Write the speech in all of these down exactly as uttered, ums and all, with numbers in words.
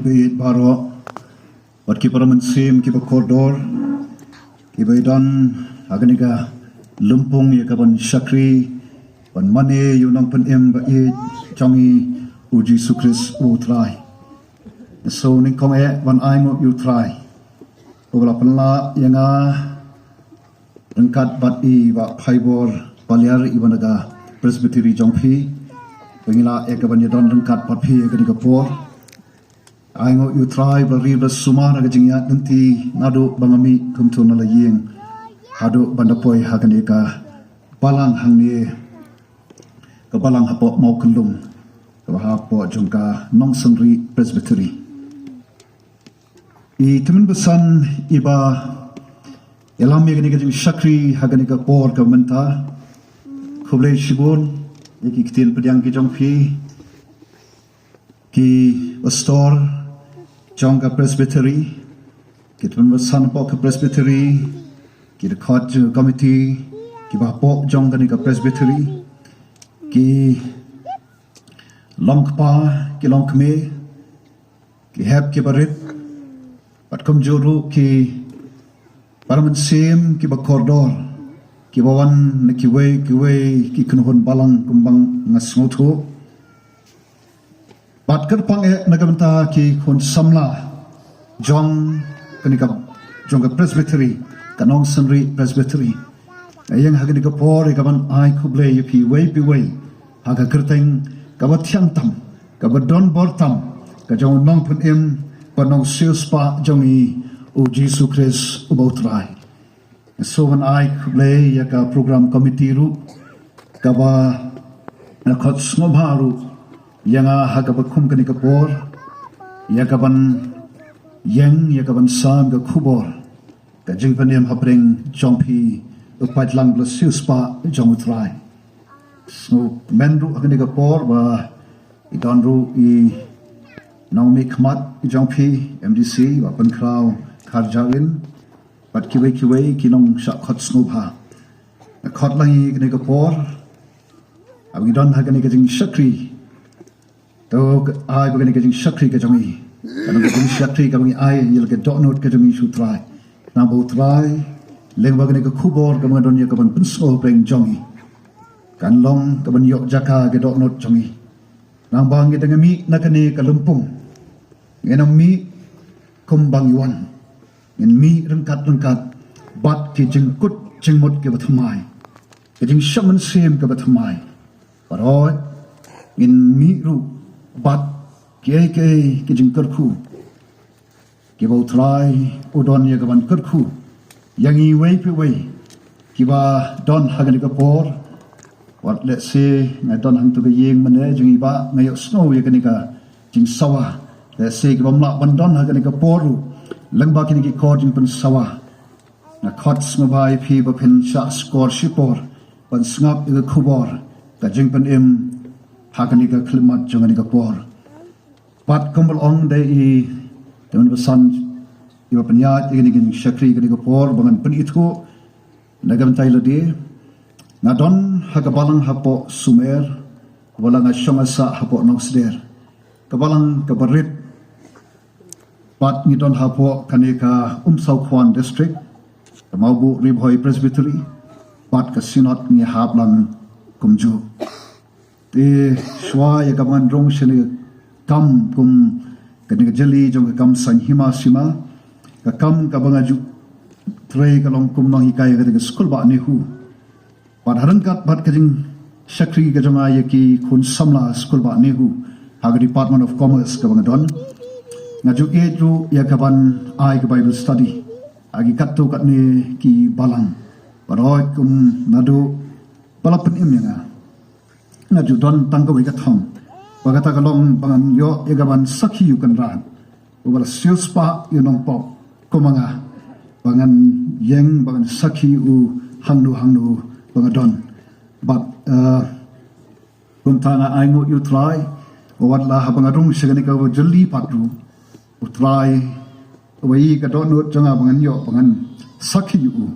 Ki baroh, wat ki para mynsiem ki ba kordor, ki ba don ha kane ka lympung ïa ka ban shakri, ban mane ïa u nongpynim ba ïeit jong ngi u Jisu Khrist u Trai. So nyngkong eh ban ai nguh ïa u Trai uba la pynlah ïa nga ryngkat bad i Bah Phaibor Paliar i ba na ka Presbytery jong phi. Ba ngi lah ïa ka ban ïa don ryngkat bad phi ïa kane ka por. Ai nguh ïa u Trai ba la ri ba la sumar ha ka jingïaid lynti naduh ba nga mih kumto na la ïing haduh ban da poi ha kane ka balang hangne, ka balang hapoh Mawkyllung, ka ba hapoh jong ka Nongsynrih Presbytery. I tymmen basan i ba ïalam ïa kane ka jingshakri ha kane ka por ka mynta. Khublei shibun ïa ki ktien pdiang ki jong phi, ki pastor jong ka Presbytery, ki tymmen basan hapoh ka Presbytery, ki dkhot jong ka committee, ki ba hapoh jong kane ka Presbytery, ki longkpa, ki longkmie, ki hep ki barit, bad kumjuh ruh ki para mynsiem ki ba kordor, ki ba wan na kiwei kiwei ki kynhun balang kumba nga sngewthuh. Bad kyrpang eh na ka bynta ki khun samla jong kane ka, jong ka Presbytery, ka Nongsynrih Presbytery. Nga ïeng ha kane ka por ïa ka ban ai khublei ïa phi iwei pa iwei ha ka kyrteng ka ba thiang tam, ka ba don bor tam, ka jong u nongpynim bad nongsiewspah jong ngi u Jisu Khrist uba u Trai. So ban ai khublei ïa ka program committee ruh, ka ba na khot sngewbha ruh ïa nga ha ka ba kum kane ka por ïa ka ban ïeng, ïa ka ban sam ka khubor ka jingpynim hapdeng jong phi, u paidlang ba la siewspah jong u Trai. Sngewmen ruh ha kane ka por ba i don ruh i nongmihkhmat jong phi, M D C Bah Pynkhraw Kharjahrin, bad kiwei kiwei ki nongshah khot sngewbha. Nga khot lang ïa kane ka por, ha ba ngi don ha kane ka jingshakri. To, ai ba kane ka jingshakri ka jong ngi, kane ka jingshakri ka ba ngi ai ïa la ka dohnud ka jong ngi sha u Trai. Nang ba u Trai, lyngba kane ka khubor ka ba nga don ïa ka ban pynsngew hapdeng jong ngi, kan long ka ban ïoh jaka ka dohnud jong ngi. Nang ba ngi dang mih na kane ka lympung, ngin ym mih kumba ngi wan. Ngin mih ryngkat ryngkat bad ki jingkut jingmut ki ba thymmai, ki jingshah mynsiem ki ba thymmai. Baroh ngin mih ruh bad kiei kiei ki jingkyrkhu ki ba u Trai u don ïa ka ban kyrkhu ïa ngi iwei pa iwei ki ba don ha kane ka por. Wat lehse nga don hangto ka ïing mynne jong i Bah, nga ïohsngew ïa kane ka jingsawa. Lehse ki bym lah ban don ha kane ka por ruh, lyngba kine ki kor jingpynsawa, nga khot sngewbha ïa phi ba phin shah skor shipor ban sngap ïa ka khubor ka jingpynim ha kane ka khyllipmat jong kane ka por. Bad kumba la ong da i tymmen basan i ba pynïaid ïa kane ka jingshakri kane ka por, ba ngan pynithuh na ka bynta i lade. Nga don ha ka balang hapoh Sumer, wat la nga shong nga sah hapoh Nongsder. Ka balang ka ba rit, bad ngi don hapoh kane ka Umsawkhwan District, ka Mawbuh Ri Bhoi Presbytery, bad ka Synod ngi hap lang kumjuh. Te shuwa ïa ka ba ngan rung sha kane ka kam kum kane ka jylli jong ka kam saiñ hima sima, ka kam ka ba nga ju trei ka long kum nonghikai ha kane ka skul bah NEHU. Bad ha ryngkat bad ka jingshakri ka jong nga ïa ki khun samla skul bah NEHU ha ka Department of Commerce ka ba nga don, nga ju ïeit ruh ïa ka ban ai ka Bible study ha ki katto katne ki balang. Baroh kum naduh ba la pynim ïa nga, nga ju don tang kawei ka thong, ba kata ka long ba ngan ïoh ïa ka ban sakhi ïa u Kynrad uba la siewspah ïa u nongpop kum ma nga, ba ngan ïeng ba ngan sakhi ïa u hangno hangno ba nga don. Bad, eh, kumta nga ai nguh ïa u Trai, wat la haba nga rung sha kane ka ba jylli pat ruh, u Trai uba i ka dohnud jong nga ba ngan ïoh ba ngan sakhi ïa u,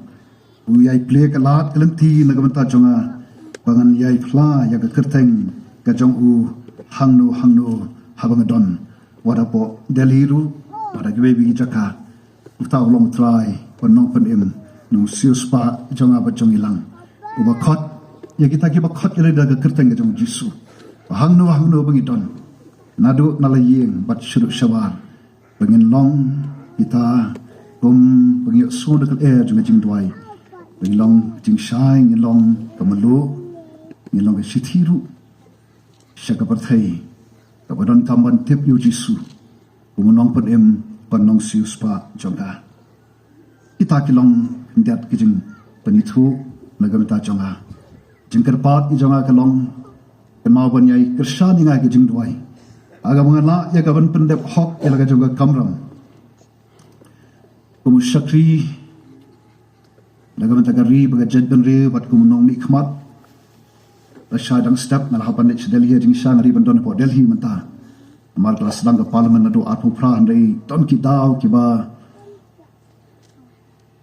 u ïai plie ka lad ka lynti na ka bynta jong nga ba ngan ïai phla ïa ka kyrteng ka jong u hangno hangno haba nga don. wat hapoh Delhi ruh, wat ha kiwei kiwei ki jaka. Uta u long u Trai, u nongpynim, u nongsiewspah jong nga bad jong ngi lang. Uba khot ïa kita kiba khot ïa lade da ka kyrteng ka jong u Jisu. Ba hangno hangno ba ngi don, naduh na la ïing bad shaduh shabar, ba ngin long kita kum ba ngi ïohsngew da ka lyer jong ka jingduwai. Ba ngin long jingshai, ngin long ka mluh, ngin long ka shithi ruh sha ka pyrthei kaba donkam ban tip ïa u Jisu kum u nongpynim bad nongsiewspah jong ka. Kita ki long khyndiat ki jingpynithuh na ka bynta jong nga. Jingkyrpad ki jong nga ka long, kynmaw ban ïai kyrshan ïa nga ki jingduwai ha kaba nga lah ïa ka ban pyndep hok ïa la ka jong ka kamram kum u shakri na ka bynta ka ri bad ka jaitbynriew bad kum u nongmihkhmat. Lashai dang step nga la hap ban leit sha Delhi, jingshisha nga dei ban don hapoh Delhi mynta. Namar ka la sdang ka parliament naduh arphew phra, hynrei don ki daw kiba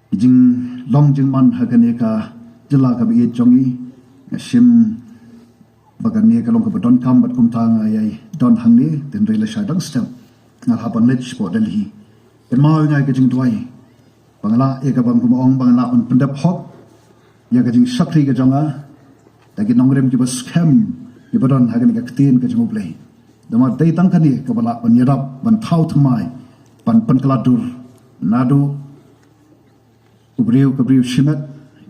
ki jinglong jingman ha kane ka jylla kaba ïeit jong ngi. Nga shim ba kane ka long kaba donkam bad kumta nga ïai don hangne, hynrei lashai dang step nga la hap ban leit shapoh Delhi. Kynmaw ïa nga ïa ka jingduwai ba nga lah ïa ka ban, kumba ong, ba nga lah ban pyndep hok ïa ka jingshakri ka jong nga da ki nongrim kiba skhem kiba don ha kane ka ktien ka jong U Blei. Namar dei tang kane kaba lah ban ïarap, ban thaw thymmai, ban pynkylla dur naduh u briew ka briew shimet,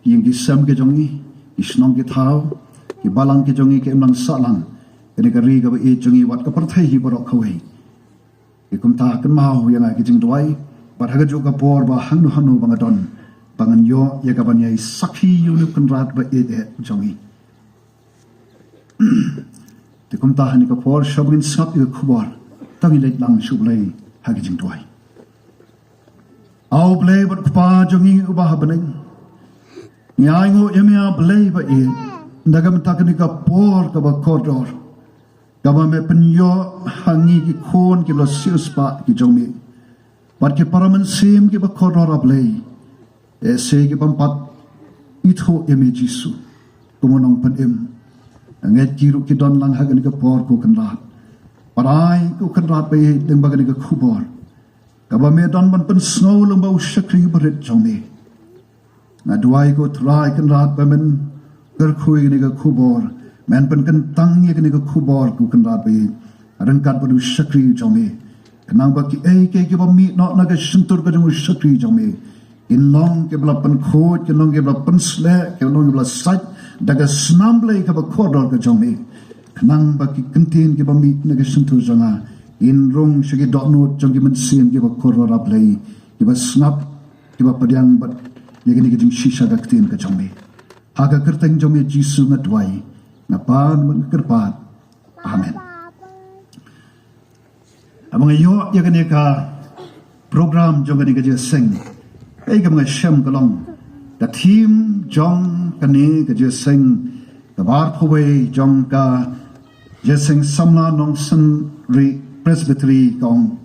ïing ki sem ki jong ngi, ki shnong ki thaw, ki balang ki jong ngi, ki imlang sahlang, kane ka ri kaba ïeit jong ngi, wat ka pyrthei hi baroh kawei. Ki kumta kynmaw ïa nga ki jingduwai, bad ha kajuh ka por ba hangno hangno ba nga don, ba ngan ïoh ïa ka ban ïai sakhi ïa une u Kynrad ba ïeit eh jong ngi. Te kumta ha kane ka por, sha ba ngin sngap ïa ka khubor, to ngin leit lang sha U Blei ha ka jingduwai. A U Blei bad Kpa jong ngi uba ha bneng, ngi ainguh ïa me, A Blei ba ïeit, na ka bynta kane ka por kaba kordor kaba me pynïoh ha ngi ki khun kiba siewspah ki jong me, bad ki para mynsiem kiba kordor, A Blei. Te shisha ki bym pat ithuh ïa me Jisu kum u nongpynim. Nga ngeit ki ruh ki don lang ha kane ka por, ko Kynrad. Bad ai, ko Kynrad ba ïeit, lyngba kane ka khubor kaba me don ban pynsngew lyngba u shakri barit jong me, nga duwai, ko Trai Kynrad, ba men kyrkhu ïa kane ka khubor, men pynkyntang ïa kane ka khubor, ko Kynrad ba ïeit, ryngkat bad u shakri jong me, khnang ba kiei kiei kiba mih noh na ka shyntur ka jong u shakri jong me kin long kiba la pynkhuid, kin long kiba la pynsleh, kin long kiba la sait da ka snam Blei kaba kordor ka jong me, khnang ba ki kyntien kiba mih na ka shyntur jong nga kin rung sha ki dohnud jong ki mynsiem kiba kordor, A Blei, kiba sngap, kiba pdiang bad ïa kane ka jingshisha ka ktien ka jong me. Ha ka kyrteng jong me Jisu nga duwai, nga pan bad nga kyrpad. Amen. Haba nga ïoh ïa kane ka program jong kane ka jingïaseng, kaei kaba nga shem ka long, ka theme jong kane ka jingïaseng kaba arphew wei jong ka Jingïaseng Samla Nongsynriah Presbytery ka ong,